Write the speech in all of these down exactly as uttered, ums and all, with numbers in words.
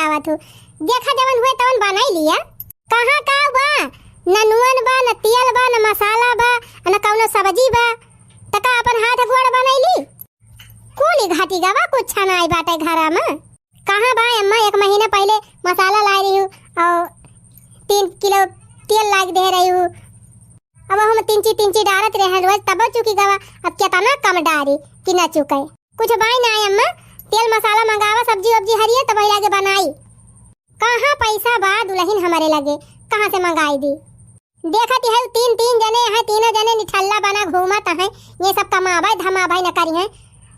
आवत हूँ। देखा जवन हुए तवन बनाई लिया। कहाँ का बा? न नून बा, न तेल बा, न मसाला बा, न कौनो सब्जी बा। त का अपन हाथ गोड़ बनैली? कुली घटी गवा, कुछ नाई बाटे घरा में। कहाँ बा अम्मा, एक महीना पहिले मसाला लाए रही हूँ और तीन किलो तेल लाग दे रही हूँ। अब हम तिनची तिनची डारत रहे रोज, तब चुकी गवा। अब केतना कम डारी कि न चुके। कुछ बाई ना अम्मा, तेल मसाला मंगावा, सब्जी वब्जी हरिये तब लागे बनाई। कहाँ पैसा बा दुलहिन हमरे लगे, कहाँ से मंगाई दी? देखत है तीन तीन जने हैं, तीनों जने निठल्ला बना घूमत हैं, ये सब कमाबै धमाबै न करी हैं।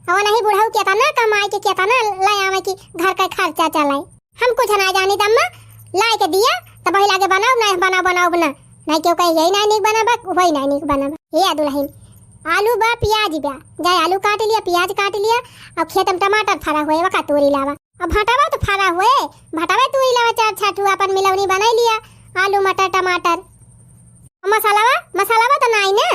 और नहीं बुढ़ऊ केतना कमाए के केतना ले आवे कि घर का खर्चा चलाए। हम कुछ ना जानी अम्मा, लाए के दिया तब वही लागे बनाओ ना, बनाओ बनाओ ना, नहीं क्यों कहे यही ना निक बनाबा, वही ना निक बनाबा। ये दुलहिन, आलू बा, प्याज बा, जाए आलू काट लिया, प्याज काट लिया, और खेत में टमाटर फरा हुए वका तोरी लावा। अब भटवा तो फरा हुए, भटवा तोरी लावा, चार छह ठू अपन मिलौनी बनाई लिया, आलू मटर टमाटर। मसालावा, मसालावा तो नाई ना?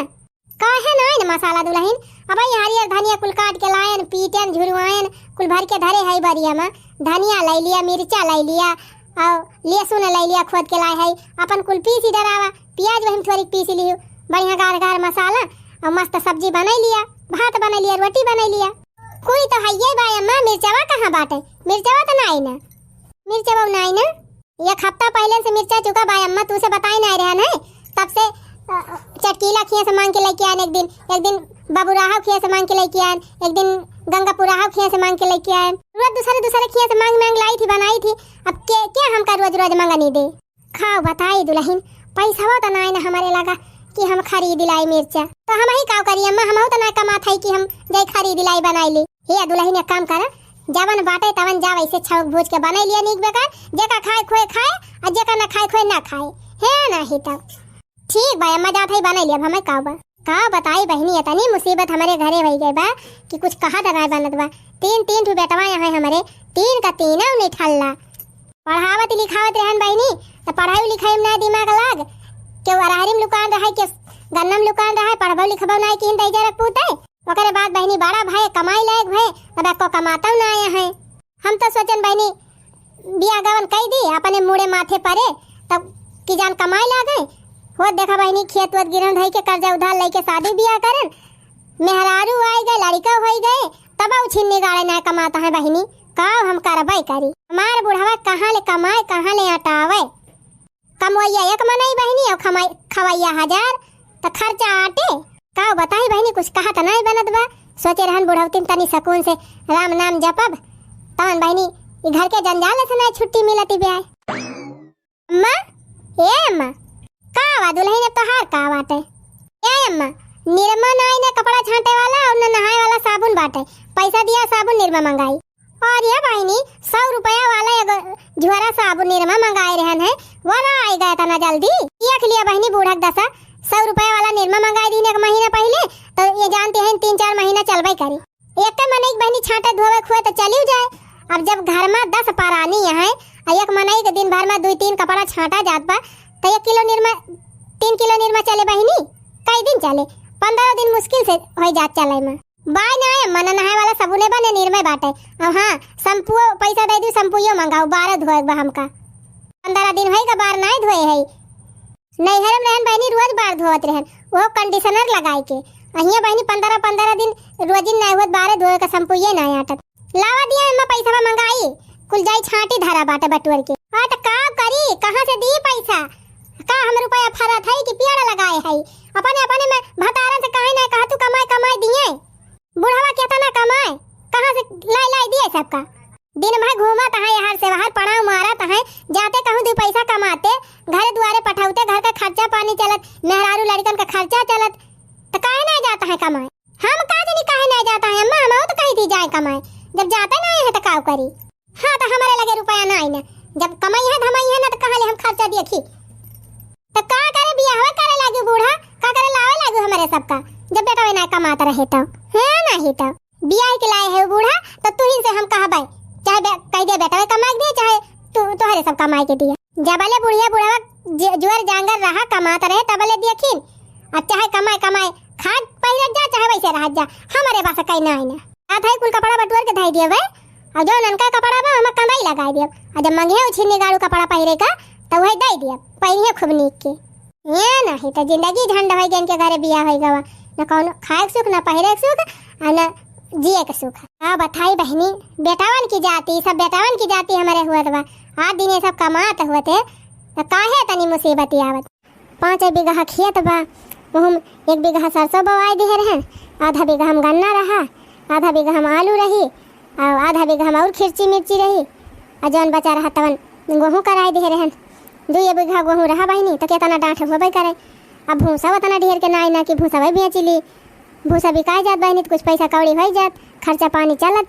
काहे नाई ना मसाला दुलहिन? अब ये हरियर धनिया कुल काट के लायन, पीटन, झुरवायन, कुल भर के धरे है बरिया में। धनिया लै लिया, मिर्चा लै लिया, और लहसुन लै लिया, खोद के लाए है। अपन कुल पीसी डरावा, प्याज वही में थोड़ी पीसी लियो, बढ़िया गाढ़ गाढ़ मसाला, और मस्त सब्जी बनाई लिया, भात बनाई लिया, रोटी बनाई लिया। कोई तो हइये बा अम्मा, मिर्चवा कहाँ बाटे? मिर्चवा तो नाई ना, मिर्चवा नाई ना। एक हफ्ता पहिले से मिर्चा चुका बा अम्मा, तू से बताई नाई रहन है, तब से अ, चटकीला खिया से मांग के लेके आन एक दिन, एक दिन बबुराहा खिया से मांग के लेके आन, एक दिन गंगापुराहा खिया से मांग के लेके आन। रोज दूसरे दूसरे खिया से मांग मांग लाई थी, बनाई थी। अब के, के हमका रोज रोज मंगनी दे? खाओ बताई दुलहिन, पैसवा तो नाई ना हमरे लगा कि हम खरीद लाई मिर्चा। तो हम ही काव करी अम्मा, हमहू तो ना कमात है कि हम जाई खरीद लाई बनाई ली। हे दुलहिन एक काम करा, जवन बाटे तवन जा वैसे छौक भूज के बनाई लिया नीक बेकार, जेका खाए खोए खाए, और जेका ना खाए खोए ना खाए। हे नाही तब। ठीक बा अम्मा, जात है बनाई लिया, अब हमें काव बा। का बताई बहिनी, इतनी मुसीबत हमरे घरे होई गई बा कि कुछ कहा दराय बनत बा। तीन, तीन ठो बेटवा यहाँ हमरे, तीन का तीनों निठल्ला। पढ़ावत लिखावत रहन बहिनी, त पढ़ाई लिखाई में ना दिमाग लाग, केहू अरहरी में लुकान रहे, केहू गन्ना में लुकान रहे, पढ़बो लिखबो ना किन तैजा रख पूते। ओकरे बाद बहिनी बड़ा भए, कमाई लायक भए, तब एको कमातौ ना आए हैं। हम तो सोचन बहिनी, बियाह गवन कई दी, अपने मुड़े माथे परे, तब की जान कमाए लागे। होत देखा बहिनी, खेत वत गिरन धई के कर्जा उधार लेके शादी बियाह करन, मेहरारू आई गए, लड़िका होई गए, तब ऊ छिन्नी गाड़े ना कमाता है बहिनी, का हम करबे करी? हमार बुढ़वा कहाँ ले कमाए, कहाँ ले अटावे? कमवैया एक मनई बहिनी और खमाई, खवैया हजार, त खर्चा आटे। का बताई बहिनी, कुछ कहा त नहीं बनत बा। सोचे रहन बुढ़ौती में तनी सकून से राम नाम जपब, तवन बहिनी ई घर के जंजाल से नहीं छुट्टी मिलती बे। अम्मा, ए अम्मा, का बा दुलहिन, अब तोहार का बाटे? ए अम्मा, निरमा नाई ना कपड़ा छांटे वाला और ना नहाए वाला साबुन बाटे। पैसा दिया, साबुन निरमा मंगाई। और ये बहिनी, सौ रुपया वाला एगो झोरा साबुन निरमा मंगाए रहन है, वो ना आई गया था ना जल्दी। देख लिया बहिनी बूढ़ा के दशा, सौ रुपया वाला निरमा मंगाए दीन एक महीना पहिले, तो ये जानते हैं तीन चार महीना चलबे करी। एक मनई के बहिनी छांटे धोवे खुए तो चलियो जाए, अब जब घर में दस परानी है और एक मनई के दिन भर में दुई तीन कपड़ा छांटा जात बा, तो एक किलो निरमा, तीन किलो निरमा चले बहिनी, कई दिन चले? पंद्रह दिन मुश्किल से हो जात चले में। बाय ना अम्मा, ना नहाए वाला सबुने बा, ना निरमे बाटे। अब हाँ, शैम्पूओ पैसा दे दू, शैम्पूओ मंगाओ, बार धोए बा हमका। पंद्रह दिन होई का बार नाई धोए है। नैहर में रहन बहिनी, रोज बार धोवत रहन, वो कंडीशनर लगाए के। अहिया बहिनी, पंद्रह पंद्रह दिन रोजिन नाई होत, बार धोए का शैम्पूए नाई आटत। लावा दिया अम्मा, पैसा मंगाई, कुल जाई छांटी धरा बाटे बटुअर के। हाँ, तो का करी, कहाँ से दी पैसा? का हम रुपया फरत है कि पेड़ लगाए है? अपने, अपने में भतारन से काहे ना कहा तू कमाए, कमाए दिए। बुढ़वा केतना कमाए, कहाँ से लाई लाई दिए सबका? दिन भर घूमत है, यहाँ से वहाँ पड़ाव मारत है, जाते कहूँ दू पैसा कमाते, घर दुआरे पठौते, घर का खर्चा पानी चलत, मेहरारू लड़कन का खर्चा चलत, तो काहे ना जाता है कमाए? हम का जानी काहे ना जाता है अम्मा, हम तो कहीं थी जाए कमाए, जब जाते ना है तो का करी? हाँ, तो हमारे लगे रुपया ना आई ना, जब कमाई है धमाई है ना, तो कहाँ ले हम खर्चा देखी? तो का करे बियाहवा करे लागी बूढ़ा, का करे लावे लागी हमारे सबका, जब बेटवे ना कमात रहे तो, है नहीं तो। बियाह के लाए है बूढ़ा, तो तू ही से हम कहबे, चाहे बे-, कह दे बेटवे कमाई के दिए, चाहे तू, तोहरे सब कमाई के दिए। जबले बुढ़िया बुढ़वा जे-, जुअर जांगर रहा कमात रहे, तबले देखिन, अब चाहे कमाए कमाए खात पहिरत जा, चाहे वैसे रहत जा, हमारे पास कहीं ना आई ना। आ भाई कुल कपड़ा बटुअर के धई दिए भाई, अउर जउन ननका कपड़ा बा, ओमा कमाई लगाइ दियब। अउर जब मंगिहे उ छिन्नी गाड़ू कपड़ा पहिरे का, त उहइ दइ दियब, पहिरिहे खूब नीक के। ए नाहीं त जिंदगी झंड होइ गइ, इनके घरे बियाह होइ गवा, न कउनो खाए के सुख, न पहिरे के सुख, अउर न जिए के सुख। का बताई बहिनी, बेटावन की जाति, सब बेटावन की जाति हमरे हुअत बा। आज दिन ये सब कमात हुअत है, त काहे तनी मुसीबत आवत? पाँच बीघा खेत बा, ओहम एक बीघा सरसों बोआइ दिहे रहेन, आधा बीघा हम गन्ना रहा, आधा बीघा हम आलू रही, अउर आधा बीघा हम अउर खिरची मिर्ची रही, अउर जउन बचा रहा तवन गोहूँ कराइ दिहे रहेन। दुइ बीघा गोहूँ रहा बहिनी, त केतना डाँठ होबइ करे। अब भूसा ओतना ढेर के नाई ना कि भूसा वही बेच ली, भूसा बिकाइ जात बहिनी, त कुछ पैसा कौड़ी होइ जात, खर्चा पानी चलत।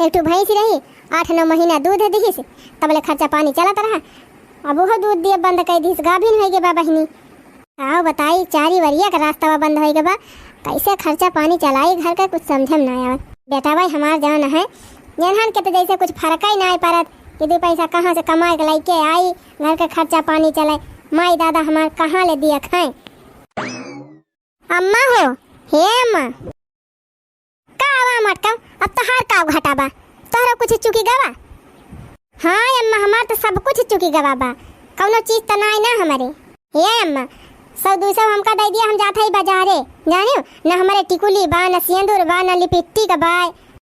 एक ठो भैंस रही, आठ नौ महीना दूध दिहिस, तबले खर्चा पानी चलत रहा। अब उहो दूध दिए बंद कइ दिहिस, गाभिन होइ गए बा बहिनी। आओ बताई, चारी वरिया का रास्ता बा बंद होइ गए बा, कैसे खर्चा पानी चलाई घर का, कुछ समझे में ना आवत। बेटा भाई हमार जवन है, इन्हन के तो जैसे कुछ फर्क ही ना पड़त कि दो पैसा कहाँ से कमाए के लेके आई, घर का खर्चा पानी चले। माई दादा हमार कहाँ ले दिया खाए। अम्मा हो, हे अम्मा। का आवा मटका, अब तोहार का घाटा बा? तोहरा कुछ चुकी गवा? हाँ अम्मा, हमार तो सब कुछ चुकी गवा बा, कौनो चीज त नाई ना हमरे। हे अम्मा, सौ दो सौ हमका दे दिया, हम जात हई बाजारे, जानियो, न हमरे टिकुली बा, न सेंदूर बा, न लिपस्टिक बा।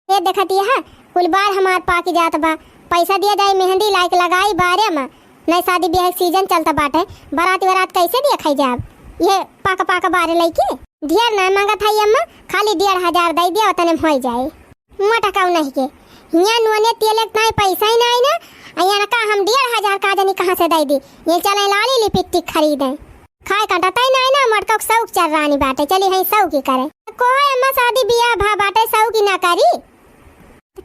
ये देखत यह कुल बार हमार पाकी जात बा, पैसा दिया जाई, मेहंदी लाइक लगाई बारे अम्मा। नहीं शादी ब्याह के सीजन चलता बाटे, बारात वरात कैसे देखा जाब? ये पाक पाक बारे लइके ढेर ना मांगत हई अम्मा, खाली डेढ़ हजार दे दिया, उतने में हो जाए। मोटकाऊ नहीं के, हियाँ नोने तेले के नहीं पैसा ही नहीं ना, आ यहाँ का हम डेढ़ हजार का जानी कहाँ से दे दी। ये चले लाली लिपस्टिक खरीदे, खाए का डता ही नहीं ना, मोटकाऊ के शौक चल रानी बाटे, चली है शौक ही करे। कोहे अम्मा शादी ब्याह भा बाटे, शौक ही ना करी।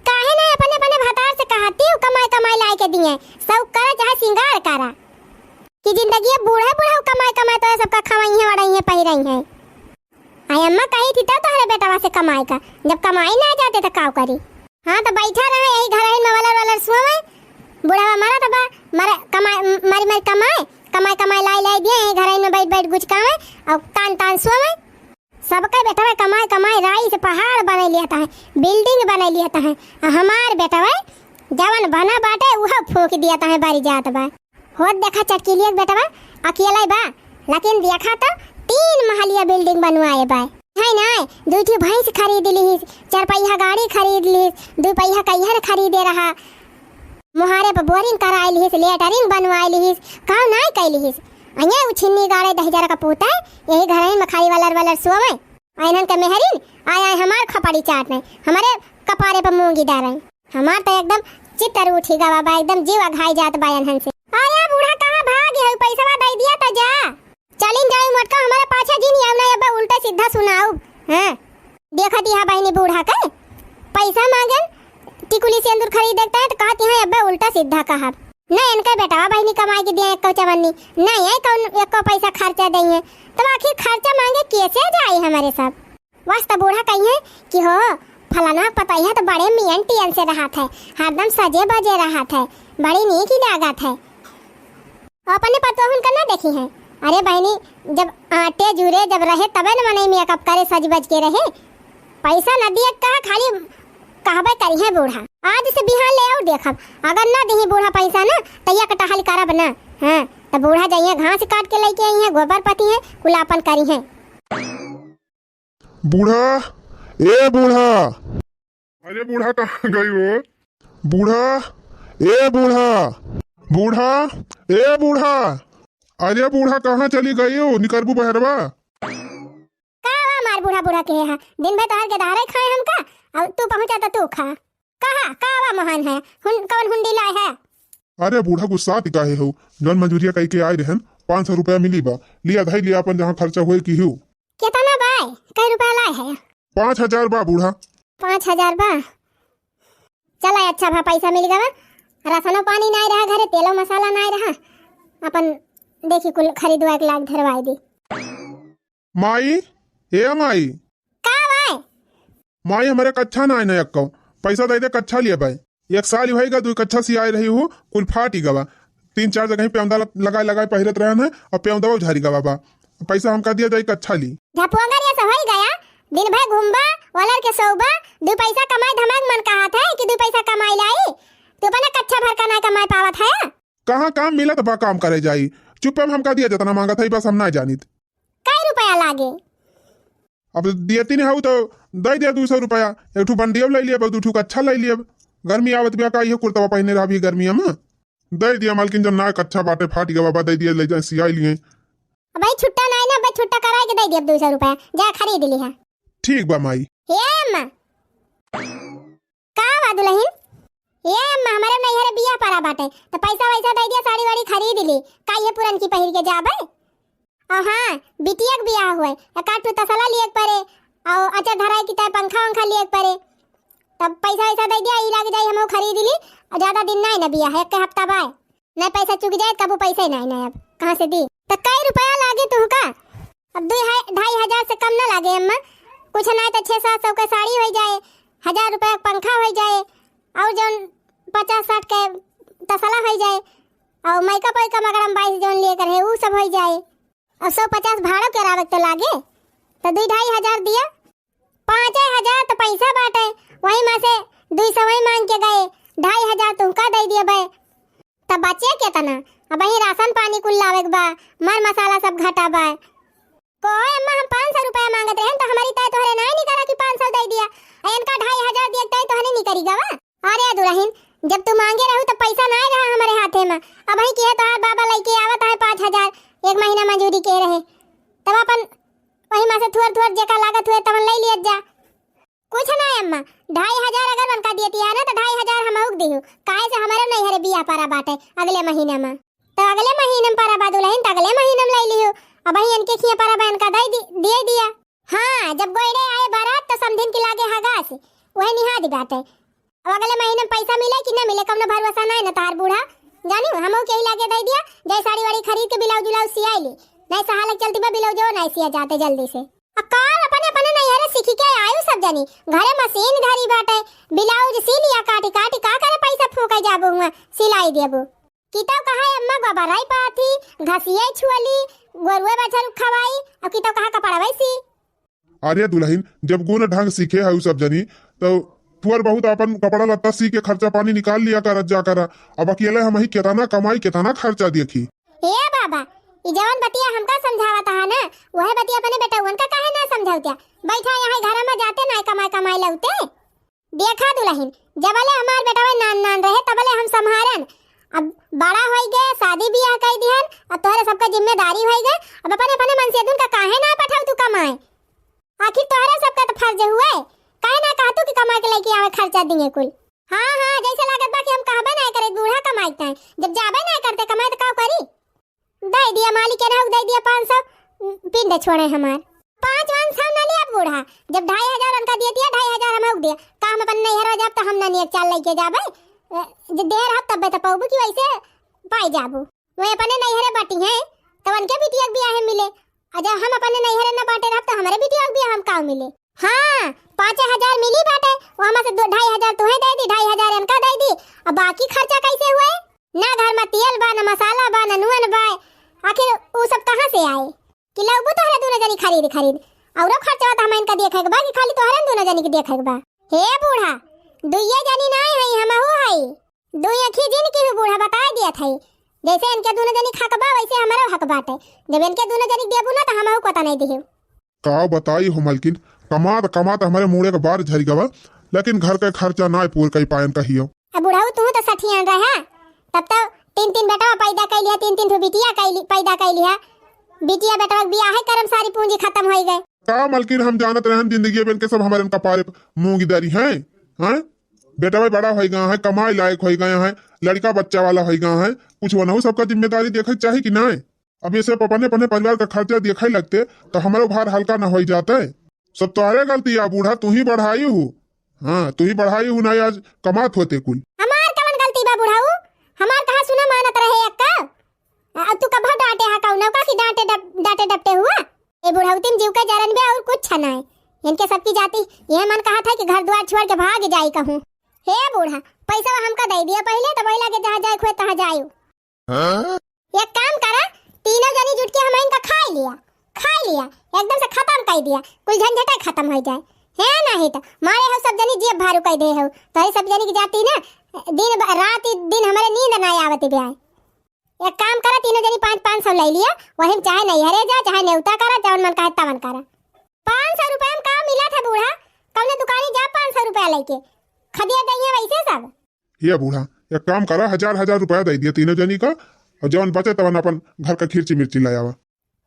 काहे ना अपने, अपने भतार से कहती हूँ, कमाई, कमाई लाए के दिए, शौक करा चाहे सिंगार करा, कि जिंदगी बूढ़े, बूढ़े कमाई, कमाई तो सबका खवाई है, वड़ाई है, पहिराई है। आई अम्मा कही थी तब तोहरे बेटवा से कमाई का, जब कमाई ना जाते तो काव करी? हाँ तो बैठा रहे यही घर में वलर वलर सोवे, बूढ़ा मरा तो बा, मरा कमाई, मरी मरी कमाए, कमाई, कमाई लाई लाई दिए, यही घर में बैठ बैठ गुचकावे अउर तान तान सोवे। सबके बेटवा कमाए कमाए राई से पहाड़ बने लिया था, building बने लिया था, आ हमार बेटवा जवन बना बाटे उहो फूंक दिया था, बारी जात बा। होत देखा चटकीलिया के बेटवा अकेले बा, लेकिन देखा तो तीन महलिया building बनवाए बा। है ना, दू ठो भैंस खरीद लिहिस, चार पहिया गाड़ी खरीद लिहिस, दू पहिया कइहन खरीदे रहा, मोहारे पर बोरिंग कराए लिहिस, लेटरिंग बनवाए लिहिस, काव नाय कइ लिहिस। अये उ छिन्नी गाड़े दहिजर का पूते, यही घर में खाली वलर वलर सोवे। आ इन्हन के मेहरिन आय आय हमार खपड़ी चाट नहीं, हमारे कपारे पर मूंगी डारे। हमार तो एकदम चित्तर उठी गवा बा, एकदम जीव अघाई जात बा इन्हन से। अरे बूढ़ा कहाँ भाग है, पैसवा दे दिया तो जा। चलिन जाई मोटका, हमारे पाछे जिन आऊ ना, अब्बे उल्टा सीधा सुनाऊ। हाँ, देखत यहाँ बहिनी बूढ़ा के पैसा मांगन, टिकुली सेंदूर खरीद देखता है तो कहती हैं अब्बे उल्टा सीधा कहब। न इनके बेटवा बहिनी कमाई के दिया एक चवन्नी, न ये कौन एक पैसा खर्चा दे हैं, तब आखिर खर्चा मांगे कैसे जाए हमारे सब? बस तो बूढ़ा कही है कि हो फलाना पतैया तो बड़े मियन टियन से रहत है, हरदम सजे बजे रहत है, बड़ी नीक ही लागत है। अपने पतोहुन का ना देखी हैं। अरे बहिनी, जब आटे जुरे जब रहे तबे न मनई मेकअप करे, सज बज के रहे। पैसा न दिए कहा, खाली कहबे करी है बूढ़ा। आज से बिहान ले आऊ देखब, अगर ना दिही बूढ़ा पैसा ना, त एक टहल करब ना। हाँ, त बूढ़ा जाइए घास काट के लेके आई है, गोबर पती है, कुलापन करी है। बूढ़ा, ए बूढ़ा। अरे बूढ़ा, कहाँ गई हो? बूढ़ा, ए बूढ़ा। बूढ़ा, ए बूढ़ा। अरे बूढ़ा, कहाँ चली गई हो? निकरबू बहरवा? का बा मार बूढ़ा बूढ़ा के है? दिन भर तोहर के दहारे खाए हम का? अब तू पहुँचा तो तू खा। कहा, का बा महान है? हुन-, कौन हुंडी लाए है? अरे बूढ़ा, गुस्सात काहे हो? जौन मजूरिया कई के आए रहन, पाँच सौ रुपया मिली बा। लिया धई लिया अपन जहाँ खर्चा होए की हो। केतना बा? कई रुपया लाए है? पाँच हजार बा बूढ़ा। पाँच हजार बा? चला अच्छा भा पैसा मिल गवा। राशनो पानी नाय रहा घरे, तेलो मसाला नाय रहा। अपन देखी कुल खरीदवा के लाग धरवाई दी। माई, ए माई। का भाई? माई, हमरे कच्छा नाय न एक्को। पैसा दे दे, कच्छा लिए बाई। एक साल ही भई गा, दुई कच्छा सियाए रही हूँ, कुल फाटी गवा। तीन चार जगह पेंदा ल-, लगाए लगाए पहिरत रहन है, और पेंदवा झारी गवा बा। पैसा हमका दिया जाई, कच्छा ली। झपोंगर ये से होई गया, दिन भर घूमबा, वलर के सोबा, दुइ पैसा कमाए धमाक मन कहत है कि दुइ पैसा कमाए लाई, तू अपना कच्छा भर का नाहीं कमाए पावत है। कहाँ काम मिलत बा काम करे जाई, चुप्पे में हमका दिया जेतना माँगत है बस हम नाहीं जानित। कै रुपया लागे? अब दियतिन हऊ तो दइ दिया दुइ सौ रुपया, एक ठू बंडियब लइ लियब, दुइ ठू कच्छा लइ लियब। गर्मी आवत बिया का इहे कुर्तवा पहिने रहबी गर्मिया में? दइ दिया मालकिन, जब नाय कच्छा बाटे फाटि गवा बा, दइ दिया लइ जाए सियाइ लिहे। अबे छुट्टा नाहीं ना, अबे छुट्टा कराइ के दइ दियब दुइ सौ रुपया, जा खरीद लिहा। ठीक बा माई। ए अम्मा, का बा दुलहिन? ए अम्मा, हमरे नैहरे बियाह परा बाटे, त पैसा वैसा दइ दिया, साड़ी वाड़ी खरीद ली, का इहे पुरनकी पहिर के जाबे? अउ हाँ, बिटिया के बियाह हुए, एक आध ठो तसला लिएक परे, अउ अचर धराए की तय पंखा वंखा लिएक परे। तब पैसा वैसा दइ दिया, ई लाग जाई, हमहू खरीद ली। अउ ज्यादा दिन नाहीं न बियाह है, एक हफ्ता बाय। नाहीं पैसा चुक जाए, कबू पैसा ही नाहीं, नाहीं अब कहाँ से दी? त कै रुपया लागे तुहका? अब दुइ है, ढाई हजार से कम न लागे अम्मा, कुछ नाहीं त छः सात सौ के साड़ी होइ जाए, हजार रुपया के पंखा होइ जाए, अउ जौन पचास साठ के तसला होइ जाए, अउ मेकअप वेकअप अगर हम बाईस जौन लेकर है, ऊ सब होइ जाए। अब सौ पचास भाड़ो करावे के तो लागे, तो दुइ ढाई हजार दिया। पाँचे हजार तो पैसा बाटे, वही में से दुइ सौ वही मांग के गए, ढाई हजार तुमका दे दिए बे। तब बचे केतना? अब वही राशन पानी कुल लावे के बा, मर मसाला सब घटा बा। कोहे अम्मा, हम पाँच सौ रुपया मांगत रहन तो हमारी तय तोहरे नाय निकला कि पाँच सौ दे दिया। आ इनका ढाई हजार दिए तय तोहरे निकली गवा। अरे दुलहिन, जब तू मांगे रहू तब पैसा नाय रहा हमारे हाथे में। अब ही किहे तोहार बाबा लइके आवत है पाँच हजार, एक महीना मजूरी के रहे। तब अपन वही में से थोड़ थोड़ जेका लागत हुए तवन ले लियत जा। कुछ नाय अम्मा, ढाई हजार अगर उनका दियती है ना तो ढाई हजार हमहू के दिहू। काहे से हमारे नैहरे बियाह परा बाटे अगले महीना में। तो अगले महीने में परा बा दुलहिन, तो अगले महीने में ले लिहू। अब ही इनके खिया परा बा, इनका दे दी, दे दिया। हाँ, जब गोइड़े आए बारात तो समधिन की लागे हगास, वही निहाद बाटे। अब अगले महीने में पैसा मिले कि ना मिले, कौनो भरोसा नाय ना तहार बूढ़ा। जानी, हमहू के ही लागे दे दिया, जाए साड़ी वाड़ी खरीद के ब्लाउज उलाउज सियाई ली। नहीं सहालक चलती बा, ब्लाउजो नाय सिया जाते जल्दी से। अब का अपने, अपने नैहरे सीखी के आयु सब जनी, घरे मशीन धरी बाटे, ब्लाउज सी लिया काटी काटी, का करे पैसा फूके जाबू हुआ, सिलाई देबू। कितौ कहा अम्मा गोबराई पाथी, घसिये छुअली, गोरुए बछरू खवाई, अब कितौ कहा कपड़वै सी। अरे दुलहिन, जब गुण ढंग सीखे हऊ सब जनी, तो थोर बहुत अपन कपड़ा लत्ता सी के खर्चा पानी निकाल लिया करत जा करा। अब अकेले हमही केतना कमाई, केतना खर्चा देखी। ए बाबा, ई जवन बतिया हमका समझावत हा ना, वहे बतिया अपने बेटउवन का काहे ना समझावत्या? बैठा यहाँ घर में जाते नाय कमाए कमाए लौते। देखा दुलहिन, जबले हमार बेटवा नान नान रहे, तबले हम सम्हारन। अब बड़ा होई गए, शादी बियाह कई दिहन, अब तोहरे सबका जिम्मेदारी होई गए। अब अपने, अपने मनसेधुन का काहे ना पठाऊ तू कमाए? आखिर तोहरे सबका तो फर्ज हुए, काहे ना कहा तू कि कमा के लेके आवे खर्चा दिए कुल? हाँ, हाँ, जैसे लागत बा कि हम कहबे ना करे बूढ़ा कमाई ताई, जब जाबे ना करते कमाए तो का करी? दे दिया मालिक के रहू, दे दिया पाँच सौ, पिंड छोड़े हमार। पाँच वान सौ ना लिया बूढ़ा, जब ढाई हजार उनका दिए दिया, ढाई हजार हम दिया। का हम अपन नैहर हो जाब तो हम ना नियत चाल लेके जाबे? ए, जे देर हब तब तो पौबू की वैसे पाई जाबू। वो अपने नैहरे बाटी हैं, तो उनके बिटिया के बियाह मिले। और जब हम अपने नैहरे ना बाटे रहब तो हमारे बिटिया के बियाह हम का मिले? हाँ, पाँचे हजार मिली बाटे, वो हमारे से दो, ढाई हजार तुहे दे दी, ढाई हजार इनका दे दी। अब बाकी खर्चा कैसे हुए? ना घर में तेल बा, ना मसाला बा, ना नून बा, आखिर उ सब कहाँ से आए? कि लउबू तोहरे दोनों जनी खरीद खरीद, औरो खर्चवा तो हम इनका देखे के बा कि खाली तोहरे दोनों जनी के देखे के बा? हे बूढ़ा, दुइये जनी नाय हई, हमहू हई। दुइ अखी जिन की भी बूढ़ा बताए दिया था, जैसे इनके दोनों जनी के हक बा वैसे हमारो हक बाटे। जब इनके दोनों जनी के देबू ना तो हमहू को तो नहीं दिहू। का बताई हो मलकिन, कमात कमात हमरे मूड़े के बार झरि गवा, लेकिन घर के खर्चा नाय पूर कई पायन कहियो। अब बुढ़ऊ तू तो सठियान रहा, तब तो तीन तीन बेटवा पैदा कई लिहा, तीन तीन ठो बिटिया कई लि-, पैदा कई लिहा। बिटिया बेटवा के बियाहे करम सारी पूंजी खत्म होई गए। का मलकिन हम जानत रहन जिंदगी बेन के सब हमरे कपारे मूंगी दरी हैं, हैं? बेटवा बड़ा होई गया है, कमाई लायक होई गया है, लड़का बच्चा वाला होई गया है, कुछ वनहु सबका जिम्मेदारी देखे के चाही कि नाय? अब ये सब अपने, अपने परिवार का खर्चा देखे लगते, तो हमरो भार हल्का न होई जाते। सब तोहरे गलती आ बूढ़ा, तू ही बढ़ाई हूँ। हाँ, तू ही बढ़ाई हूँ, ना आज कमात होते कुल। हमार कवन गलती बा बुढ़ऊ? हमार कहा सुना मानत रहे अक्का? आ, तू कब डांटे हा कौनो का कि डांटे डप-, डांटे डपटे हुआ? ए बुढ़ऊ, तुम जीव का जरन बे और कुछ छना है। इनके सबकी जाति, ये मन कहा था कि घर द्वार छोड़ के भाग जाई कहूँ। हे बूढ़ा, पैसा हमका दे दिया पहले, तो वही लगे जहाँ जाए खुए तहाँ जायु। हाँ? एक काम करा, तीनों जनी जुट के हम इनका खाई लिया, खाई लिया, एकदम से खत्म कर दिया, कुल झंझटे खत्म हो जाए। है नाही त मारे हो सब जनी जेब भारू कइ दे हो। तोहरे सब जनी के जाती ना, दिन ब-, रात दिन हमरे नींद नाही आवत बे आए। एक काम करा, तीनों जनी पाँच पाँच सौ लइ लिया, वही में चाहे नैहरे जा, चाहे नेवता करा, जवन मन कहे तवन करा। पाँच सौ रुपया में का मिलत है बूढ़ा? कौने दुकानी जा पाँच सौ रुपया लइके? खदिया दइहे वैसे सब। हे बूढ़ा, एक काम करा, हजार हजार रुपया दइ दिया तीनों जनी का, और जवन बचे तवन अपन घर का खिर्ची मिर्ची लइ आवा।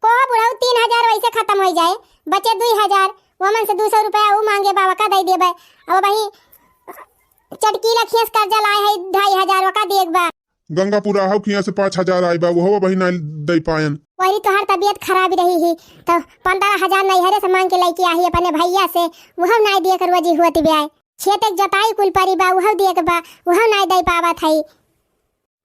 कोहा बुढ़ऊ, तीन हजार वैसे खतम होइ जाए, बचे दुई हजार, वमन से दू सौ रुपया ऊ मांगे बा, वका दइ देबे। अब वही चटकीला खियाँ से कर्जा लाए है ढाई हजार, वका देख बा। गंगापुर आहू खियाँ से पाँच हजार आए बा, वहू वही ना दइ पायन। वही तोहार तबियत खराब रही ही, तो पन्द्रह हजार नैहरे से मांग के लइके आही अपने भैया से, वहू ना दिए के रोजी होत बे आए। खेते के जोताई कुल परी बा, उहउ दिए के बा, उहउ नाई दे पावत हई।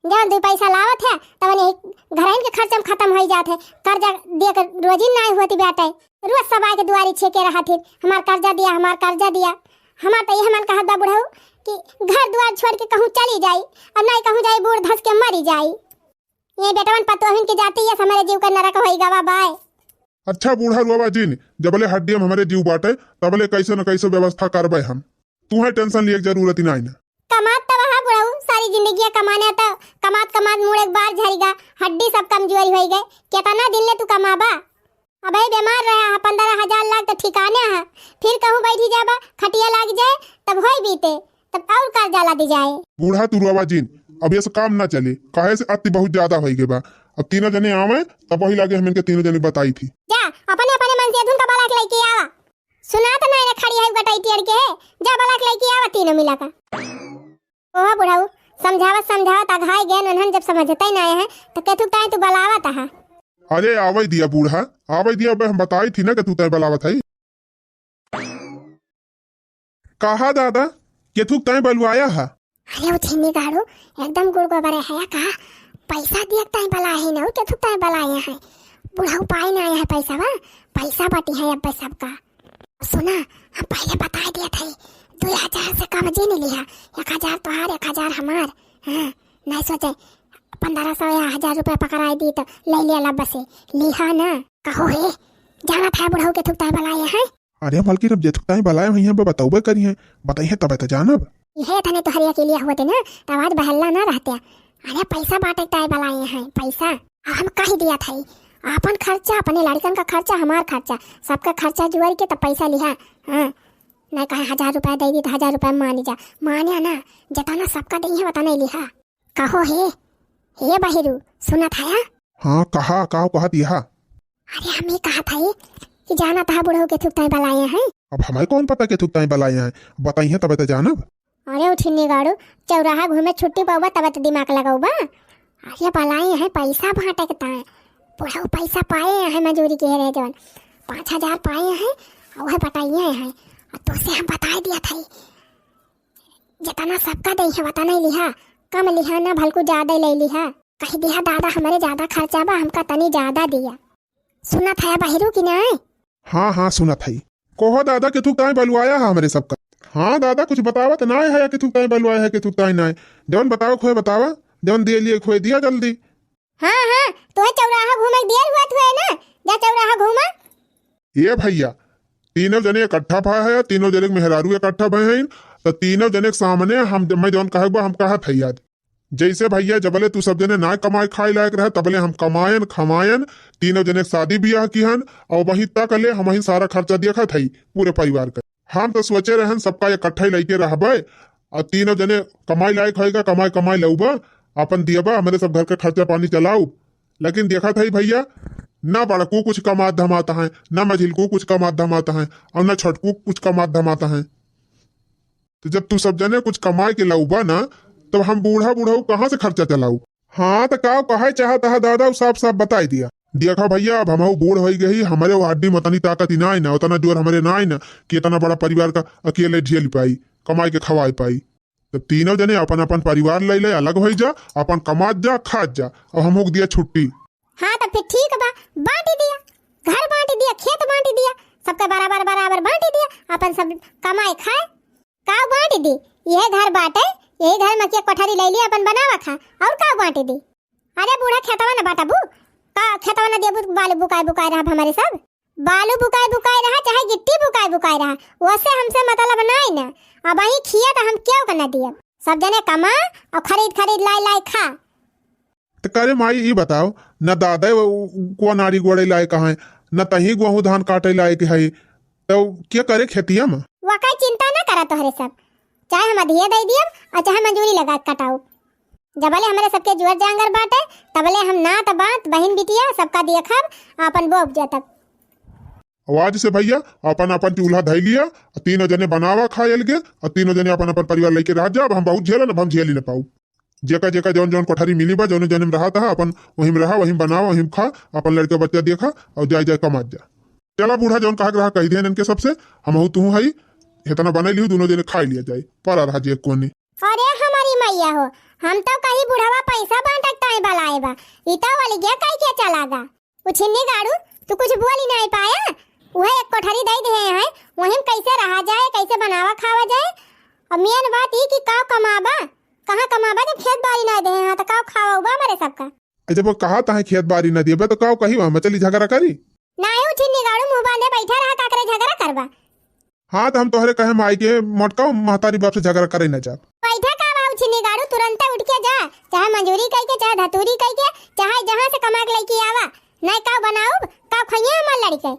जौन दुई पैसा लावत है, तवन यही घरइन के खर्चा में खतम होइ जात है। कर्जा दिए के रोजी नाई होती बाटे। रोज सब आके दुआरी छेके रहत है, "हमार कर्जा दिया, हमार कर्जा दिया।" हमार तो यह मन कहत बा बुढ़ऊ कि घर दुआर छोड़ के कहूँ चली जाई, और नाई कहूँ जाई बूढ़ धस के मरी जाई। ये बेटवन पतोहिन के जाती है, हमारे जीव का नरक होई गवा बाय। अच्छा बूढ़ा रुआवा जिन, जबले हड्डी में हमरे जीव बाटे, तबले कैसो न कैसो व्यवस्था करबे हम। तुहे tension लिए के जरूरत ही नाई ना। कमात तब हा बुढ़ऊ, सारी जिंदगिया कमाने त कमात कमात मूड़ एक बार झरिगा, हड्डी सब कमजोरी होई गए। केतना दिन ले तू कमाबा? अबे बीमार रहा हा, पन्द्रह हजार लाग त ठिकाने हा, फिर कहूँ बैठी जाबा, खटिया लाग जाए, तब होई बीते। तब और कर्जा लादी जाए। बूढ़ा तू रुआवा जिन, अब ये से काम ना चले, काहे से अति बहुत ज्यादा होई गए बा। अब तीनों जने आवे, तब वही लागे हम इनके तीनों जने बताई थी। जा, अपने अपने मन से अधुन का बलाक लइके आवा। सुनात नाई ना खड़ी है गटाई टियर के, जा बलाक लइके आवा तीनों मिला का। ओहो बुढ़ऊ, समझावत समझावत अघाई गए, उन्हन जब समझते ही नाई है, तो केथुक ताई तू बलावत हा। अरे आवे दिया बूढ़ा, आवे दिया, अब हम बताई थी ना कि तू तय बलावत है। कहा दादा, केथुक ताई बलुआया हा? अरे उठिनी गाड़ू, एकदम गुड़ गोबर है का? पैसा दियक ताई बलाए है ना, केथुक ताई बलाए है? बुढ़ऊ पाए ना आया है पैसा बा, पैसा बाटी है अब सबका। सुना, हम पहले बताए दिया था, दुई हजार से कम जी नहीं लिहा, एक हजार तोहार, एक हजार हमार। हाँ, नहीं सोचे, पन्द्रह सौ या हजार रुपया पकड़ाए दी तो ले लिया लब से, लिहा ना। कहो हे, जाना था बुढ़ऊ केथुक ताई बलाए है? अरे मलकिन, अब जेथुक ताई बलाए हुई हैं, वो बतौबे करी हैं, बताई है तबे तो जानब। इहे तने तोहरे अकेलिया होते ना, तो आज बहल्ला ना रहते। अरे पैसा बाटे ताई बलाए हैं, पैसा। अब हम कह दिया था, अपन खर्चा, अपने लड़कन का खर्चा, हमार खर्चा, सबका खर्चा जुआर के तब पैसा लिहा। हाँ, नहीं कहे हजार रुपया दे दी तो हजार रुपया मान जा, माने ना, जितना सबका दे है उतना ही लिहा। कहो हे, हे बहिरू, सुनत हया? हाँ, कहा, का कहत यहा? अरे, हम ही कहत हई कि जानत हा बुढ़ऊ केथुक ताई बलाए हैं। अब हमें कौन पता केथुक ताई बलाए हैं, बताई है तबे तो जानब। अरे उठिनी गाड़ू, चौराहा घूमे छुट्टी पउबा तबे तो दिमाग लगउबा। अरे बलाए हैं पैसा बांटे के ताई, बुढ़ऊ पैसा पाए हैं मजूरी के रहे जवन, पाँच हजार पाए हैं, वह बताइए हैं। और तो से हम बताए दिया था, जितना सबका दे है, उतना ही लिहा, कम लिहा ना, भलकू ज्यादा ले लिहा। कह दिहा, "दादा, हमरे ज्यादा खर्चा बा, हमका तनी ज्यादा दिया।" सुनत है बहिरू कि नाय? हाँ, हाँ, सुनत है। कहो दादा, केथुक ताई बलुआया है हमरे सबका? हाँ दादा, कुछ बतावत नाय है, केथुक ताई बलुआया है, केथुक ताई नाय। जौन बतावे खोए बतावा, जौन दिए लिए खोए दिया जल्दी। हाँ, हाँ, तोहे चौराहा घूमे के देर हुआ थुए ना, जा चौराहा घूमा। ये भैया, तीनों जने इकट्ठा भा है, तीनों जने के मेहरारू इकट्ठा भए हैं, तो तीनों जने के सामने हम, मैं जौन कहे बा, हम कहत है याद। जैसे भैया, जबले तू सब जने ना कमाए खाए लायक रहे, तबले हम कमायन, खमायन, तीनों जने के शादी बियाह किहन, और वहीं तक ले हम वहीं सारा खर्चा देखत है पूरे परिवार का। हम तो सोचे रहन सबका इकट्ठा ही लइके रहबे, और तीनों जने कमाई लायक होएगा, कमाई, कमाई लउबा, अपन दियबा, हमरे सब घर के खर्चा पानी चलाऊ। लेकिन देखत है भैया, ना बड़कू कुछ कमात धमात है, ना मझिलकू कुछ कमात धमात है, और ना छोटकू कुछ कमात धमात है। तो जब तू सब जने कुछ कमाए के लउबा ना, तब हम बूढ़ा बुढ़ऊ कहाँ से खर्चा चलाऊ? हाँ, तो का कहे चाहत है दादा, उ साफ साफ बताई दिया। देखा भैया, अब हमहू बूढ़ होई गई, हमरे वो हड्डी में उतनी ताकत ही ना आई ना, उतना जोर हमरे ना आई ना कि इतना बड़ा परिवार का अकेले झेल पाई, कमाई के खवाए पाई। तब तीनों जने अपन अपन परिवार ले ले अलग होई जा, अपन कमात जा, खात जा, और हमहू के दिया छुट्टी। हाँ, तो फिर ठीक बा, बांट दिया, घर बांट दिया, खेत बांट दिया, सबके बराबर बराबर बांट दिया, अपन सब कमाए खाए। का बांट दी? यह घर बाटे, यही घर में के कोठरी ले ली, अपन बनावा खा, और का बांट दी? अरे बूढ़ा, खेतवा न बांटबू का? खेतवा न देबू, बाल बुकाए बुकाए रहब हमरे सब। बालू बुकाई बुकाई रहा, चाहे गिट्टी बुकाई बुकाई रहा, ओसे हमसे मतलब नाई ना। अबहीं खिया त हम केहू का न दियब। सब जने कमा अउर खरीद खरीद लाई लाई खा। त करे माई, ई बताओ, न दादा वो, वो कुआ नारी गोड़े लायक है, न तही गोहूँ धान काटे लायक है, तो के करे खेतिया में? वकाई चिंता न करा तोहरे सब, चाहे हम अधिये दे दियब अउर चाहे मजूरी लगा के कटाउब। जबले हमरे सबके जुअर जांगर बाटे, तबले हम नात बात, बहिन बिटिया सबका देखब, आपन बोब जतब। अउ आज से भइया, आपन आपन चूल्हा धइ लिया, अउर तीनों जने बनावा खाए अलगे, अउर तीनों जने आपन आपन परिवार लइके रह जा। अब हम बहुत झेलन, अब हम झेली न पाउब। जेका जेका जौन जौन कोठरी मिली बा, जौने जौने में रहत हा, आपन वहीं में रहा, वहीं में बनावा, वहीं में खा, आपन लड़का बच्चा देखा अउर जाए जाए कमात जा। चला बूढ़ा, जौन कहा के रहा कहि देन इनके सबसे, हमहू तुहू हई, हेतना बनाई लिहू, दुनो जने खाई लिया जाए, परा रहा जे कोनी। अरे हमारी मैया हो, हम तो कही बुढ़वा पैसा बांटक ताई बलाए बा, ई तो अलगे कहि के चला गा। उछिन्नी गाड़ू, तू कुछ बोली नाई पाया, उहे एक कोठरी दे दे हैं, वहीं कैसे रहा जाए, कैसे बनावा खावा जाए। अब मेन बात ई कि काव कमाबा, कहाँ कमाबा जब खेत बारी नाई दे हैं, तो काव खावा उबा मरे सबका। अच्छा, वो कहा ताहे खेत बारी न दिए बे, तो काव कही वहाँ में चली झगड़ा करी? नाई उछिन्नी गाड़ू, मुँह बांधे बैठा रहा, का करे झगड़ा करबा? हाँ, तो हम तोहरे कहे माई के मोटका महतारी बाप से झगड़ा करे न जा। बैठा का बा उछिन्नी गाड़ू, तुरंते उठ के जा, चाहे मजूरी कई के, चाहे धतूरी कई के, चाहे जहाँ से कमा के लइके आवा, नाई काव बनाउब, काव खइये हमार लड़के।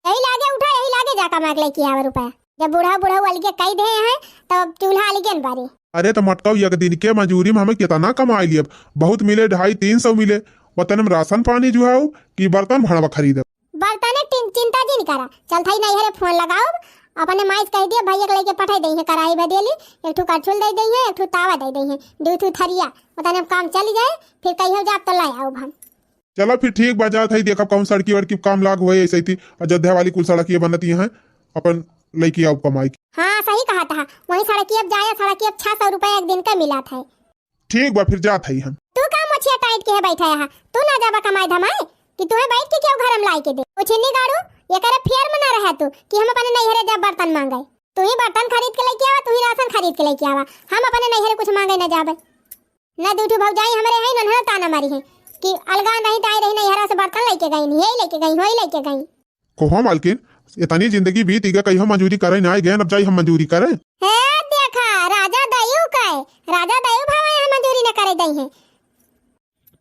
यही लागे उठा, यही लागे जा कमा के लइके आवा रुपया। जब बूढ़ा बूढ़ा अलगे कई दे हैं, तब चूल्हा अलगे न बारी। अरे तो मटकाऊ, एक दिन के मजूरी में हमें कितना कमाई लियब, बहुत मिले, ढाई तीन सौ मिले, वतन में राशन पानी जुहाऊ कि बर्तन भड़वा खरीदब। बर्तन एक टिन-, चिंता जिन करा, चल थाई नैहरे फोन लगाउब, अपने माई से कह दिया भैया के लेके पठाई दई है, कराही भदेली, एक ठू करछुल दे दई है, एक ठू तावा दे दई है, दू ठू थरिया, वतन में काम चल जाए, फिर कहियो जाब तो लाई आउब हम। चला फिर ठीक बा, जात हई, देखब कौन सड़की वड़की काम लाग होए, ऐसे थी अयोध्या वाली कुल सड़किया बनती हैं, अपन लइके आउब कमाई के। हाँ, सही कहा था, वही सड़किया अब जाए, सड़किया अब छह सौ रुपया एक दिन का मिला था। ठीक बा, फिर जात हई हम। तू का मोछिया टाइट के है बैठा है, तू ना जाबा कमाए धमाए कि तुहे बैठ के केहू घर में लाई के दे? उछिन्नी गाड़ू, ये करे फेर में ना रहे तू कि हम अपने नैहरे जाब बर्तन मांगे। तू ही बर्तन खरीद के लेके आवा, तू ही राशन खरीद के लेके आवा, हम अपने नैहरे कुछ मांगे ना जाबे। ना दू ठो भौजाई हमरे हैं, नन्हा ताना मारी है कि अलगा नहीं ताई रही, नैहरा से बर्तन लेके गई, यही लेके गई, वही लेके गई। कहो मालकिन, इतनी जिंदगी बीत गई, कहीं हम मजूरी करे ना आए गए, अब जाई हम मजूरी करे। हे देखा, राजा दयू कहे, राजा दयू भावे यहाँ मजूरी न करे दई है।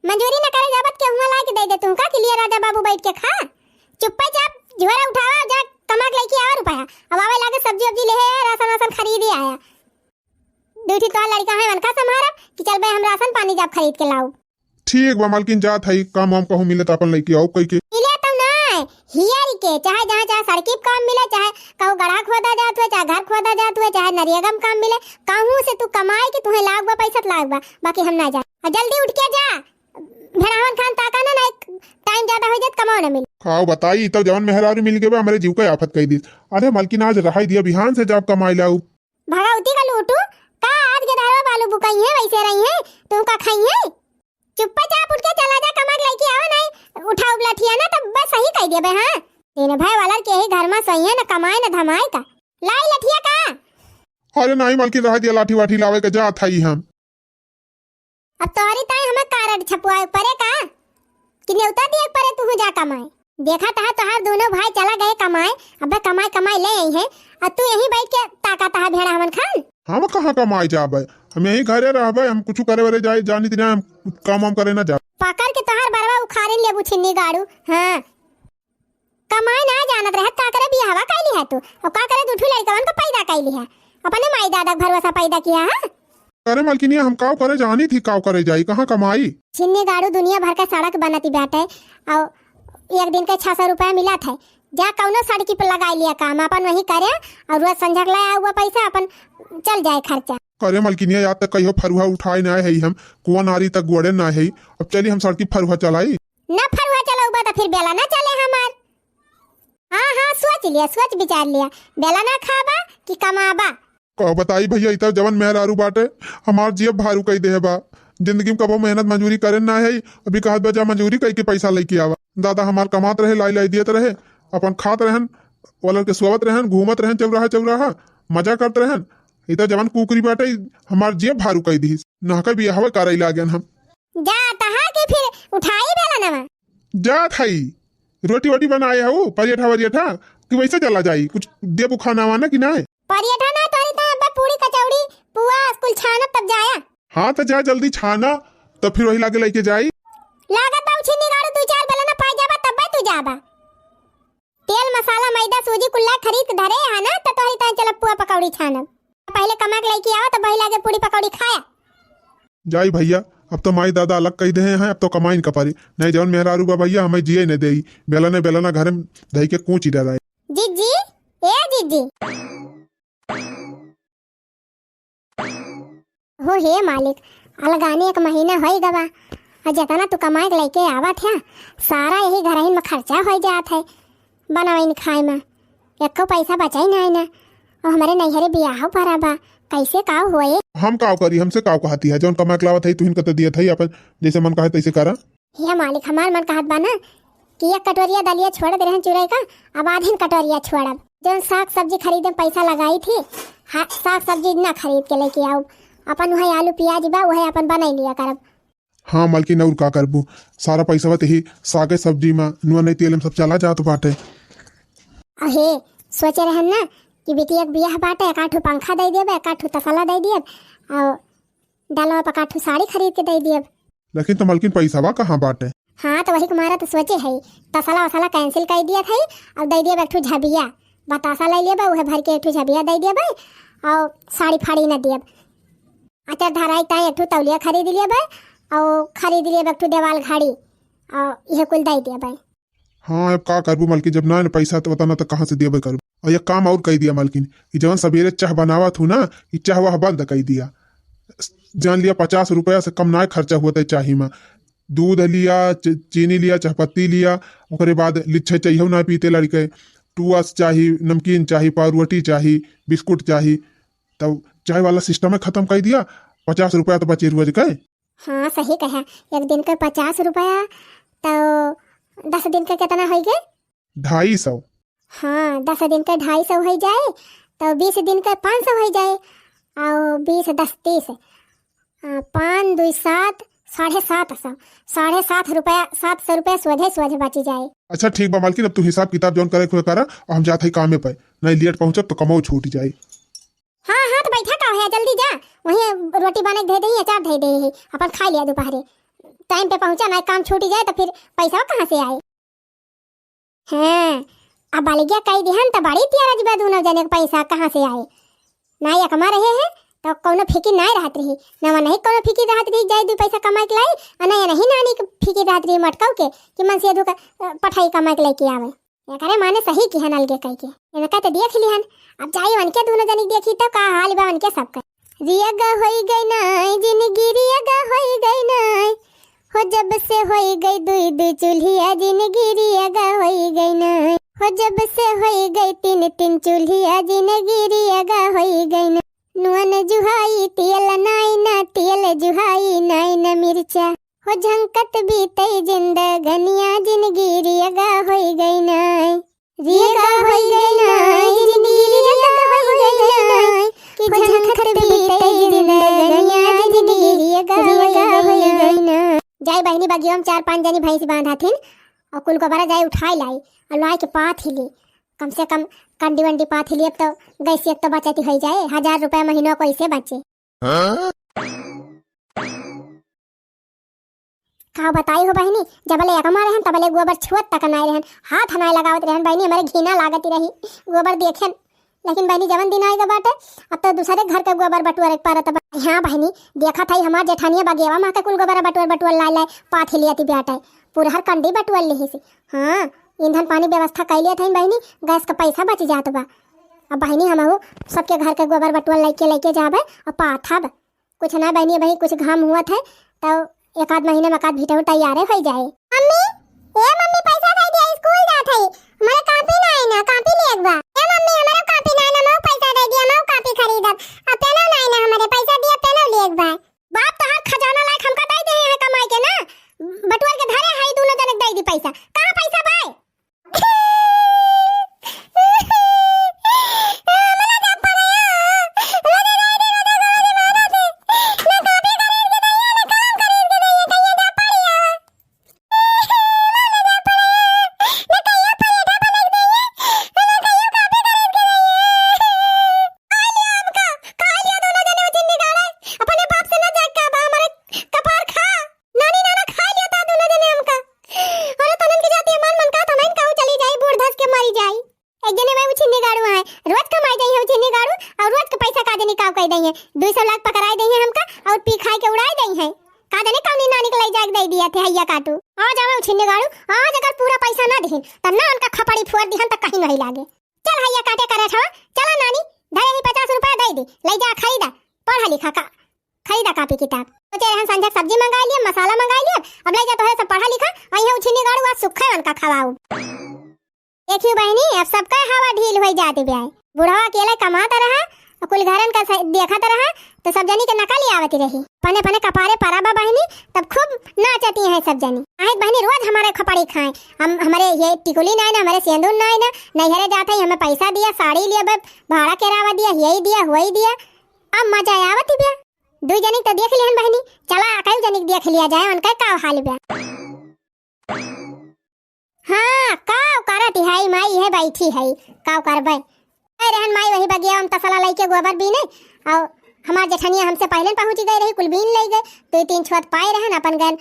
मजूरी न करे जाबत के हुआ ला के दे दे तुमका कि लिए राजा बाबू बैठ के खा। चुप्पे चाप झोरा उठावा, जा कमा के लेके आवा रुपया। अब आवे लागे सब्जी उब्जी ले है, राशन वासन खरीदे आया। दू ठो तोहार लड़का है, उनका संभारा कि चल बे हम राशन पानी जाब खरीद के लाऊ। ठीक बा मालकिन, जात हई, काम वाम कहूँ मिले त अपन लइके आउब कइके। मिले तो ना, हियर के, चाहे जहाँ चाहे सड़की पे काम मिले, चाहे कहूँ गढ़ा खोदा जात हुए, चाहे घर खोदा जात हुए, चाहे नरियगा में काम मिले, कहूँ से तू कमाए के तुहे लाग बा, पैसा त लाग बा, बाकी हम ना जाए। आ जल्दी उठ के जा, भेड़ावन खान ताका ना, ना एक टाइम ज्यादा हो जात, कमाओ ना मिले। खाओ बताई, तब जवन मेहरारू मिल गए बा, हमरे जीव का आफत कई दी। अरे मालकिन, आज रहाई दिया, बिहान से जाब कमाई लाऊ। भगवती का लूटू, का आज के धारवा बालू बुकाई है, वैसे रही है, तू का खाई है? चुप्पा चाप उठ के चला जा, कमा के लइके आवा, नहीं उठाउब लठिया ना, तब बस सही कह देबे, हाँ? दिन भर वाला के ही घर में सही है, न कमाए न धमाए का। लाई लठिया का? अरे नहीं मालकिन, रह दिया, लाठी वाठी लावे के जात हई हम। अब तोहरी ताई हमें कार्ड छपवाए परे का? कि नेवता दिए परे तू जा कमाए? देखा तहा तोहार दोनों भाई चला गए कमाए, अबे कमाए कमाए ले आई है, और तू यहीं बैठ के ताका तहा भेड़ा हमन खान। हम कहाँ कमाए जाबे, हम यहीं घरे रहबे, हम कुछ करे वरे जाए जानी ती ना, हम काम वाम करे ना जाबे। पकड़ के तोहार बरवा उखाड़े लेबू छिन्नी गाड़ू। हाँ, कमाए ना जानत रहत, का करे बियाहवा कैली है तू, और का करे दू ठू लड़कवन को पैदा कैली है, अपने माई दादा के भरोसा पैदा किया है। अरे मलकिनिया, हम काव करे जानी थी, काव करे जाई, कहाँ कमाई? छिन्नी गाड़ू दुनिया भर का सड़क बनती बाटे, और एक दिन के छह सौ रुपया मिलत है, जा कौनो सड़की पर लगाई लिया काम, अपन वही करे, और रोज संझा के लाया हुआ पैसा अपन चल जाए खर्चा। अरे मलकिनिया, याद तक कहियो फरुहा उठाए ना है हम, कुआ नारी तक गोड़े ना है, अब चली हम सड़की फरुहा चलाई। ना फरुहा चलौबा तो फिर बेला ना चले हमार। हाँ, हाँ, सोच लिया, सोच विचार लिया, बेला ना खाबा कि कमाबा। का बताई भैया, इतना जवन मेहरारू बाटे, हमार जियब भारू कई देहे बा। जिंदगी में कबो मेहनत मजूरी करे ना है, अभी कहत बा जा मजूरी कई के पैसा लेके आवा। दादा हमार कमात रहे, लाई लाई दियत रहे, अपन खात रहन, ओलर के सोवत रहन, घूमत रहन चौराहा चौराहा, मजा करत रहन। इतना जवन कुकरी बाटे, हमार जियब भारू कई दिहिस। नहका बियाहवा करे लागन हम। जा तहा के फिर उठाई बेला नवा। जात हई। रोटी वोटी बनाए हऊ, परियठा वरियठा, कि वैसे चला जाई? कुछ देबू खाना वाना कि नाय? परियठा ना, तोरी तो अब्बे पूरी कचौड़ी, पुआ, कुल छानब तब जाया। हाँ, तो जा जल्दी छाना, तो फिर वही लागे लेके जाई। लागत बा उछिन्नी गाड़ू, दू चार बेलना पाई जाबा, तब्बे तू जाबा। तेल, मसाला, मैदा, सूजी कुल्ला खरीद के धरे है ना, तो तोहरी ताई चलब पुआ पकौड़ी छानब। पहले कमा के लेके आवा, तो वही लागे पूरी पकौड़ी खाया। जाई भैया, अब तो माई दादा अलग कही दे हैं, अब तो कमाइन का परी। नहीं, जौन मेहरारू बा भैया, हमें जिए न देई। बेलने बेलना घर में धई के कूची डराए। जीजी, ए जीजी। हो हे मालिक, अलगाने एक महीना होई गवा, और जितना तू कमाए के लेके आवत है, सारा यही घरहिन में खर्चा होई जात है, बनाइन खाए में एको पैसा बचाई ना है ना। और हमारे नैहरे बियाह पड़ा बा, कैसे का होए? हम का करी, हमसे का कहती है, जौन कमा के लावत है तुहिन के तो दियत है, अपन जैसे मन कहे तैसे करा। हे मालिक, हमार मन कहत बा ना कि एक कटोरिया दलिया छोड़ दे रहन चुरई का, अब आधीन कटोरिया छोड़ब। जौन साग सब्जी खरीदे में पैसा लगाई थी, हा, साग सब्जी ना खरीद के लेके आउब, अपन वही आलू प्याज बा, वही अपन बनाई लिया करब। हाँ मलकिन, और का करबू, सारा पैसा तो ही सागे सब्जी में, नून नहीं तेल में सब चला जात बाटे। अहे, सोचे रहन ना कि बिटिया के बियाह बाटे, एक आठू पंखा दे देब, एक आठू तसला दे देब, और डलवा पर एक आठू साड़ी खरीद के दे देब। लेकिन तो मलकिन, पैसावा कहाँ बाटे? हाँ, तो वही कुमारा तो सोचे है, तसला वसला cancel कर दिया था, और दे दिया एक ठू झबिया, बतासा ले लेबे, उहे भर के एक ठू झबिया दे देबे, और साड़ी फाड़ी न देब। अचार धराई ताई एक ठू तौलिया खरीद लेबे, और खरीद लेबे एक ठू देवाल घड़ी, और इहे कुल दे देबे। हाँ, अब का करबू मलकिन, जब ना, ना पैसा तो बताना तो कहाँ से देबे करबू। और एक काम और कह दिया मलकिन, कि जवन सवेरे चाह बनावत हूँ ना, कि चाह वाह बंद कर दिया। जान लिया, पचास रुपया से कम ना खर्चा होता है चाही में। दूध लिया, च-, चीनी लिया, चाहपत्ती लिया, ओकरे बाद लिच्छे चाहिए ना पीते लड़के, टुअस चाही, नमकीन चाही, पावरोटी चाही, बिस्कुट चाही, तब चाय वाला system है खत्म कर दिया। पचास रुपया तो बचे रोज के। हाँ, सही कहा, एक दिन के पचास रुपया, तो दस दिन के कितना होई गए? ढाई सौ। हाँ, दस दिन के ढाई सौ हो जाए, तो बीस दिन के पाँच सौ हो जाए, और बीस दस तीस, आ, पाँच दुई सात, साढ़े सात सौ, साढ़े सात रुपया, सात सौ रुपया सोझे सोझे बची जाए। अच्छा ठीक बा मालकिन, अब तू हिसाब किताब जौन करे के करा, और हम जात हई कामे पे, नहीं लेट पहुँचब तो कमो छूट जाए। हाँ हाँ, तो बैठा का है, जल्दी जा, वहीं रोटी बने के दे दे, अचार दे दे, अपन खा लिया दोपहरे, time पे पहुँचा, नहीं काम छूट जाए तो फिर पैसा कहाँ से आए? हाँ, अब बलिया कई दिहन त बड़ी तियारज बा, दूनो जने के पैसा कहाँ से आए? ना एकमा रहे है, तो कौनो फिकिर नाय रहत रही, ना वनही कौनो फिकिर रहत रही, जाए दू पैसा कमाए के लाई, आ ना यनही नानी के फिकिर रहत रही मटकाऊ के, कि मन से धोखा, अ, पठाई कमाए के लेके आवे। एकरे माने सही किहन अलगे कई के। इनका तो देख लिहन, अब जाई वनके दूनो जने देखी तो का हाल बा वनके सबका। रियगा होई गई नाई जिंदगी, रियगा होई गई नाई। हो जब से होई गई दुई दुई चूल्हिया जिंदगी, रियगा होई गई नाई। हो जब से होई गई तीन तीन चूल्हिया जिंदगी, रियगा होई गई नाई। नुअन जुहाई तेल नाई ना, तेल जुहाई नाई ना मिर्चा। हो झंकत बीतई जिंदगनिया जिंदगी, रियगा होई गई नाई। रियगा होई गई नाई जिंदगी, रियगा होई गई नाई, कि झंखत बीते जिंदगनिया जिंदगी, रियगा होई गई नाई। जाई बहिनी बगिया में चार पांच जनी भैंस बांध हथिन, और कुल गोबरा जाई उठाई लाई, और लाई के पाथ ही ली, कम से कम कंडी वंडी पाथ ही ली, अब तो गैस एक तो बचत ही होई जाए, हजार रुपया महीना कैसे बचे। हाँ? का बताई हो बहिनी, जबले एकमा रहन तबले गोबर छुअत तक नाय रहन, हाथ नाय लगावत रहन बहिनी, हमरे घिना लागत ही रही गोबर देखेन। लेकिन बहिनी जवन दिन आएगा बाटे, अब तो दूसरे घर के गोबर बटुअरे के परत बा। हाँ बहिनी, देखत हई हमार जेठानिया बगेवा मा के कुल गोबर बटुअर बटुअर लाय लाय पाथी लियत बाटे, पूरा हर कंडी बटुअर लिहिस। हाँ, ईंधन पानी व्यवस्था कई लियत हई बहिनी, गैस का पैसा बच जात बा। अब बहिनी हमहू सबके घर के गोबर बटुअर लेके लेके जाबे और पाथब। कुछ ना बहिनी, अबही कुछ घाम हुआ थे, तो एक आध महीने में एक आध भिटहु तैयारे होई जाए। मम्मी, ए मम्मी, पैसा दे दिया, स्कूल जात है, हमारे कॉपी ना है ना, कॉपी लेके बा। ए मम्मी, हमारे कॉपी ना है ना, मऊ पैसा दे दिया, मऊ कॉपी खरीदब। अब पेनो ना है ना, हमारे पैसा दिया, पेनो लेके बा। बाप तोहार खजाना लायक हमका दे दे है कमाई के ना, बटुअर के धरे है, दूनो जने के दे दी पैसा। कहाँ पैसा बा? दुई सौ लाख पकड़ाई देइहैं हमका और पी खाए के उड़ाई देइहैं। का जाने कौनी नानी के लई जाके दे दिया थे हैया काटू। आज आवे उछिन्नी गाड़ू, आज अगर पूरा पैसा ना दिहिन, त ना उनका खपड़ी फोड़ दिहन त कहीं नहीं लागे। चल हैया काटे करे छवा, चला नानी, धरे ही पचास रुपया दे दे, लई जा खरीदा, पढ़ा लिखा का, खरीदा कापी किताब। सोचे रहन संझक सब्जी मंगाई लिया, मसाला मंगाई लिया, अब लई जा तोहरे सब पढ़ा लिखा, और यह उछिन्नी गाड़ू आज सुखे उनका खवाऊ। देखियो बहिनी, अब सबका हवा ढील होई जात बिया। बुढ़वा अकेले कमात रहा, और कुल घरन का स-, देखत रहा, तो सब जनी के नकल ही आवत रही। पने पने कपारे परा बा बहिनी, तब खूब नाचती हैं सब जनी। आहे बहिनी रोज हमारे खपड़ी खाए, हम, हमारे ये टिकुली नाई ना, हमारे सेंदूर नाई ना, नैहरे जात है, हमें पैसा दिया, साड़ी लिया, बे, भाड़ा किरावा दिया, यही दिया, वही दिया। अब मजा आवत बिया। दुई जनी तो देख लिहन बहिनी, चला कई जनी के देख लिया जाए, उनका का हाल बिया। हाँ, काव करत है माई, है बैठी है, काव करबे। ए रहन माई वही बगिया में तसला लइके गोबर बीने, और हमार जेठनिया हमसे पहले पहुँच गए रही, कुल बीन लई गए, दो तीन छोत पाए रहन, अपन गन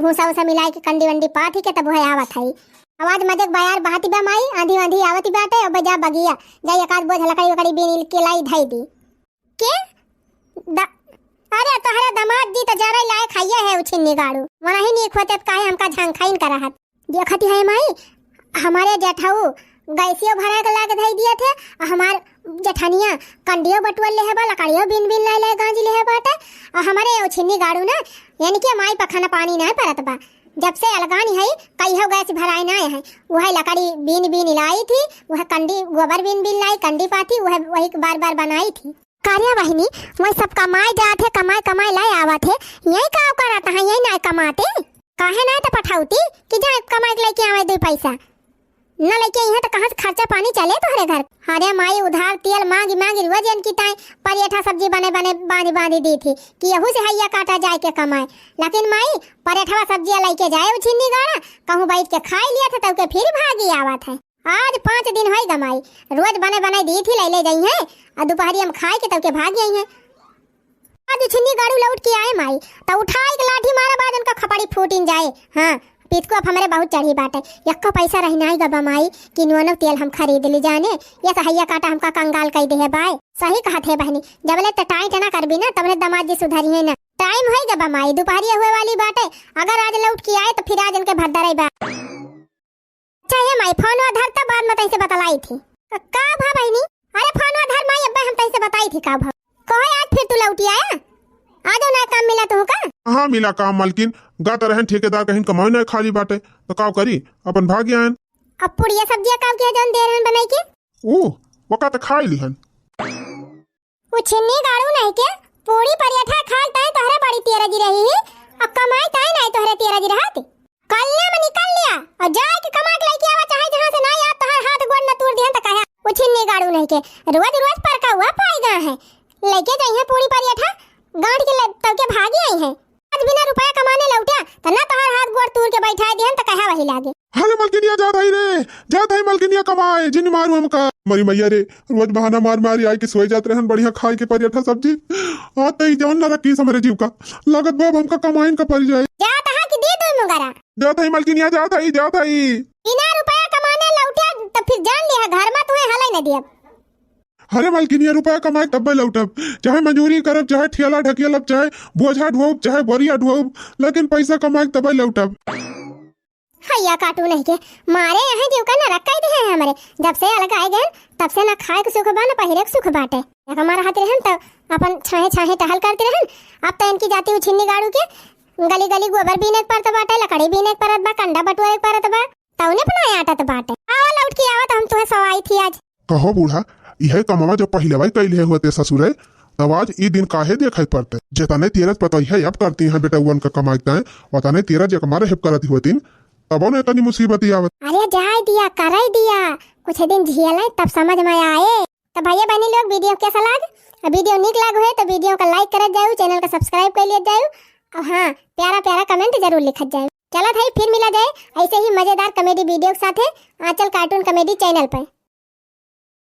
भूसा उसा मिलाए के कंडी वंडी पाथी के तब वह आवत है। आवाज मजे के बयार बहत बा माई, आंधी वांधी आवत बाटे, अब जा बगिया, जा एक आध बोझ लकड़ी वकड़ी बीन के लाई धई दी। के? द-, अरे तोहरे दामाद जी तो जरे लायक हइये है उछिन्नी गाड़ू। वनही नीक होते त काहे हमका झंखाइन करहत। देखती है माई, हमारे जेठऊ गैसियो भराए के लाके धई दिए थे, आ हमार जेठनिया कंडियो बटुअल लेहे बा, लकड़ियो बीन बीन लाए लाए गांज लेहे बाटे। आ हमारे उछिन्नी गाड़ू ना, यानी कि माई पखाना पानी ना परत बा। जब से अलगानी है, कहियो गैस भराए ना है। वह लकड़ी बीन बीन लाई थी, वह कंडी गोबर बीन बीन लाई, कंडी पाथी, वह वही बार बार बनाई थी। कारिया बहिनी, वही सब कमाए जात है, कमाए, कमाए लाए आवत है। यही का करत है, यही नाय कमाते? काहे नाय तो पठाउती कि जा कमाए के लेके आवे दो पैसा। न लेके आई है तो कहाँ से खर्चा पानी चले तोहरे घर? अरे माई, उधार तेल मांगी मांगी रोज इनकी ताई परेठा सब्जी बने बने बांधी बांधी दी थी कि यहू से हैया काटा जाए के कमाए। लेकिन माई, परेठवा सब्जिया लेके जाए उछिन्नी गाड़ा, कहूँ बैठ के खाई लिया था, तब के फिर भागी आवत है। आज पाँच दिन होई ग माई, रोज बने बने दी थी, ले ले जाई हैं, आ दुपहरिया में खाए के तब के भाग गई हैं। आज उछिन्नी गाड़ू लौट के आए माई, त उठाई के लाठी मारा बाद उनका खपड़ी फूटिन जाए। हाँ, पितको अब हमरे बहुत चढ़ी बाटे, यक्को पैसा रही नाई ग बा माई कि नूनो तेल हम खरीद ली जाने, ये सहैया काटा हमका कंगाल कई देहे बाय। सही कहत है बहनी, जबले त टाइट ना करबी ना, तबले दामाद जी सुधरी है ना। टाइम होई ग बा माई, दुपहरिया हुए वाली बाटे, अगर आज लौट के आए त फिर आज इनके भद्दरई बा। अच्छा हे माई, फोनवा धर त बाद में तैसे बतलाई थी। का, का भा बहिनी? अरे फोनवा धर माई, अब्बे हम तैसे बताई थी का भा। कहो आज फिर तू लौटी आया? आज ना काम मिला तुहू का? कहाँ मिला काम मलकिन? गा त रहन ठेकेदार कहिन कमाई ना खाली बाटे, त का करी? अपन भाग आयन। अब पुड़िया सब्जिया का किया जौन दे रहन बनाई के? ऊ, वका त खाई लिहन। उछिन्नी गाड़ू नहीं के, पूरी परियठा खाल ताई तोहरे बड़ी तेरजी रही ही, अब कमाई ताई नहीं तोहरे तेरजी रहत। कल्ले में निकल लिया, और जाए के कमा के लेके आवा, चाहे जहाँ से नहीं आ, तोहर हाथ गोड़ न तोड़ दिहन त कहा, उछिन्नी गाड़ू नहीं के, रोज रोज पर का हुआ पाएगा है, लेके जाइए पूरी परियठा, गांठ के ले-, तब के भागी आई है। आज बिना रुपया कमाने लौट्या, त ना तोहार हाथ गोड़ तूर के बैठाए दिहन, त कहा वही लागे। अरे मलकिनिया, जात हई रे, जात हई मलकिनिया कमाए, जिन मारू हमका। मरी मैया रे, रोज बहाना मार मारी आए के सोए जात रहन, बढ़िया खाए के परियठा सब्जी। आ तई जौन ना रखीस हमरे जीव का, लागत बा अब हमका कमाइन का पड़ जाए। जात हा कि दे दो मुगरा? जात हई मलकिनिया, जात हई, जात हई। बिना रुपया कमाने लौट्या, त फिर जान लिया, घर में तुम्हें हलाई न दियब। अरे मलकिनिया, रुपया कमाए तब्बे लौटब, चाहे मजूरी करब, चाहे ठेला ढकेलब, चाहे बोझा ढोब, चाहे बोरिया ढोब, लेकिन पैसा कमाए तब्बे लौटब। हैया काटू नहीं के मारे यहाँ जीव का नरक कई दिहे हैं हमरे। जब से अलग आए गए तब से ना खाए के सुख बा, ना पहिरे के सुख बाटे। एक हमारा हाथ रहन त अपन छाहे छाहे टहल करते रहन। अब त इनकी जाति उछिन्नी गाड़ू के गली गली गोबर बीने के परत बाटे, लकड़ी बीने के परत बा, कंडा बटुआए के परत बा। तौने अपना आटत बाटे। आवा लौट के आवा त हम तुहे सवाई थी आज। कहो बूढ़ा, इहे कमवा जब पहिलवा कइले होते ससुरे, तब आज ई दिन काहे देखे पड़ते? जेतने तेरज पतोहिया अब करती हैं बेटउवन का कमाई तय, ओतने तेरज एक मारे हेप करती होतिन, तबो न इतनी मुसीबत आवत। अरे जाए दिया, करे दिया, कुछ दिन झेले तब समझ में आए। तो भैया बहनी लोग, video कैसा लाग? वीडियो नीक लाग होए तो वीडियो का like करत जाऊ, channel का subscribe कर लिया जाऊ, और हाँ, प्यारा प्यारा comment जरूर लिखत जाऊ। चलत है फिर मिला जाए ऐसे ही मजेदार comedy video के साथे आंचल cartoon comedy channel पे।